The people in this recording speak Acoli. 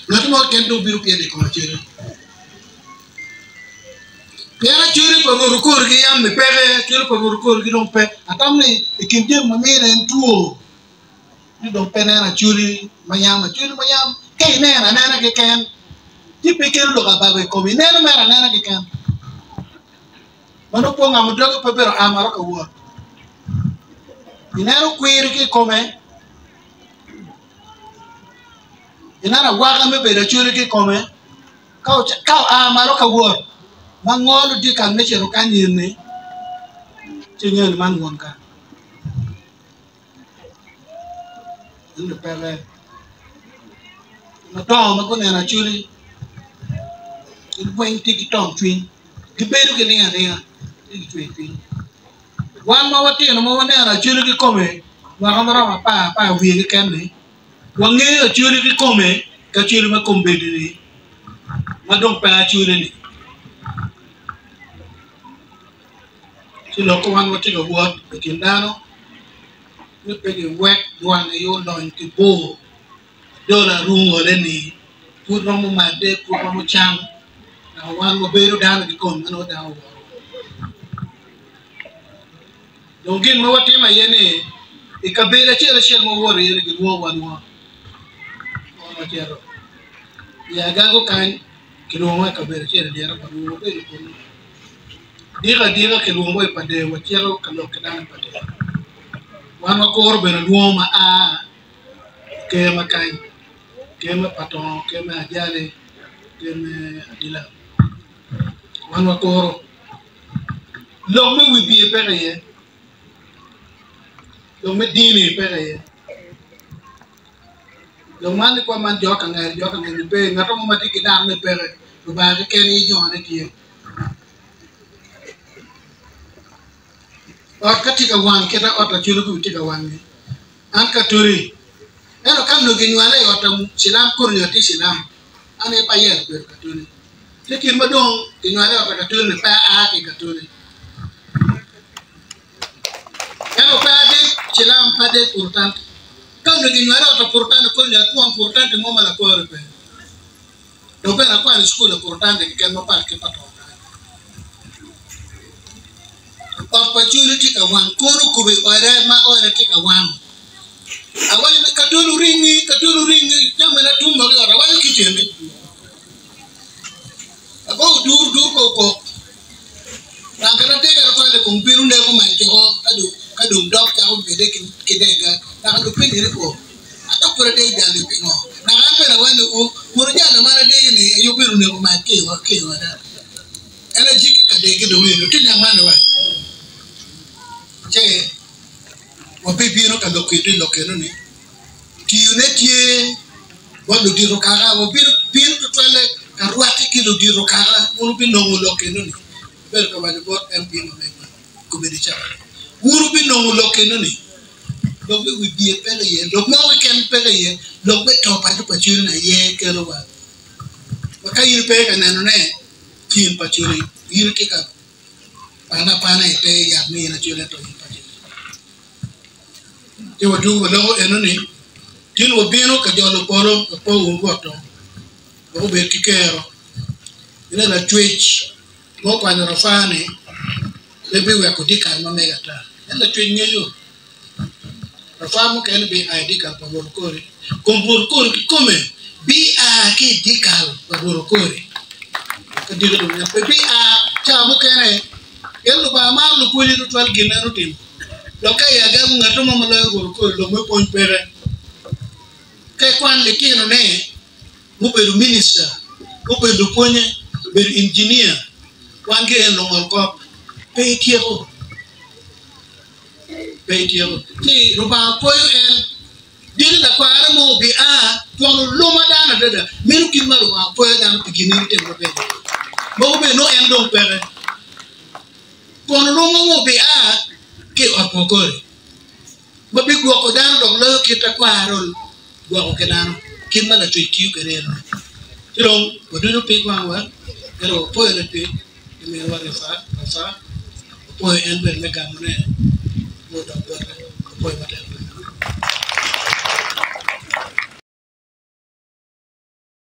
Ngat mo keken dong bino pyelo i kom Acholi. Pien Acholi pa Rwot okorgi yam-mi peke, Acholi pa Rwot okorgi dong pe. Atamo ni i kin jami ma mine en two ni dong pe neno Acholi ma yam. Acholi ma yam ka ineno anena keken ci pe kelo lok ababa i komi, ineno mere anena keken. Ma nongo pe ongamo doge pe bedo a malo ka wot. Ineno kwiri ki i kome. Ineno awaka me bedo acoli ki i kome ka oa malo ka wot ma ngolo dyekal me cito kany eni ci ingeyo ni man won gang ento peke madongo ma guneno acoli gin weng tye ki tong cwiny gibedo ki ling alinga ci gicweyo cwiny. Wan ma watino ma waneno Acholi kikome mwaka maromo apar wiye keken-ni, wangeyo Acholi kikome ki Acholi ma kombeddi-ni ma dong pe Acholi-ni. Ci lok ka wan watye ka wot i kin dano ni pe giwek dwan aye olony ki bor dola rungole-ni pud romo madde pud romo cam naka wan wabedo dano kikome ma nongo dano woro. Dong gin ma watimo aye ni, i kabedo acel acel ma wawoto iye-ni gilwongowa alwonga, wan wacito. I agago kany, kilwongowa i kabedo acel i dyere pa lwongo wabedo kunu. Diko adika kilwongowa i pader wacito ka lok ki dano i pader. Wan wakuro bene lwongo ma a i ker ma kany, ker me Patongo, ker me Ajali, ker me Adila. Wan wakuro. Lok me wibye peke iye, lok me dini peke iye, lok man ni kwa man jo ka ngero jo ka ngeri pe ngat mo ma tye ki dano ne peke Lubanga keken aye jone tye. Ot ka tye ka wang kita ot lacwele kome tye ka wang-ngi an katoli ento ka onongo ginywala i ot cilam kono nyo atye cilam an aye pe ayero bedo katoli. Ci kit ma dong kinywale i ot pa Katoli-ni pe aa ki i Katoli. Ento pe adek cilam, pe adek Purutanti. Ka onongo kinywale i ot pa Purutanti koni akwon Purutanti mo ma lakore pe. Dok bene akwano i cukul pa Purutanti keken mapat ki pa to kany. Ot pa Cwiny tye ka wang, kono okobo i ode ma ode tye ka wang. Awaco ni Katoli oringi, Katoli oringi, jamina tum woko i ot, awaco ki tyeni. Ago odur dur ka okok, nanga na dega tutwal i kom bino neko mac woko ka dong dok cako medde ki dega naka dong penye ni o adok pud adeyo jal-li pingo? Naka an bene awaco ni o kono jal ma an adeyo-ni aye obedo neko mac ki i oda. En ajikke ka dege dong eni tye niang man wa ce wabibino ka lok kwedwu i lok eno-ni. Tiyone tye bot ludito kaka, wabino bino tutwalle ka rwatte ki ludito kaka, wun wubinongo lok eno-ni. Abedo ka waco bot MP ma megwa kobedo ca, wun wubinongo lok eno-ni, lok me wibye peke iye, lok mo keken peke iye, lok me to paco pa cwiny-ni aye kelowa. Ma ka in ipe ka nenone, ci in pa cwiny, in itye ka pane apana i te yat me in acwele ento in pa cwiny. Ci wadwogo waloko eno ni, Tin wabino ka jolo polo wek pe oum Rwot dong, wek obed ki kero. Inen lacwec ma okwanyo Rafa-ni pe biweko dyekal ma mege ata. En lacwec ngeyo. Rafa mukene bia i dyekal pa Rwot Okori, kom Rwot Okori kikome bia ki i dyekal pa Rwot Okori. Ka diki dong en pe bia ca mukene, pien Lubanga maro lupwonye tutwal gin ma en otimo. Dok ka i agako ngat mo ma loyo Rwot Okori lok me pwony peke. Ka ikwan litinone mubedo minista, mubedo lupwonye, obedo injinia, wan ki en lungol kop, pe ityeko. Pe ityeko. Ci Lubanga pwoyo en. Diki lakware mo obia twon oluma dano adada. Meno kit ma Lubanga pwoyo dano pi gin ma gitimo maber. Mogo bene nongo en dong peke. Twon oluma mo obia ki i ot pa Okori ma bigwoko dano dok loyo kit akwaro gwoko ki dano kit ma Lacwec tiyo kwede eno. Ci dong waducu pig wangwa ento wapoyo Lacwec ki miniwa Rafa, wapoyo en bene me gamone me odok bote. Wapoyo matek.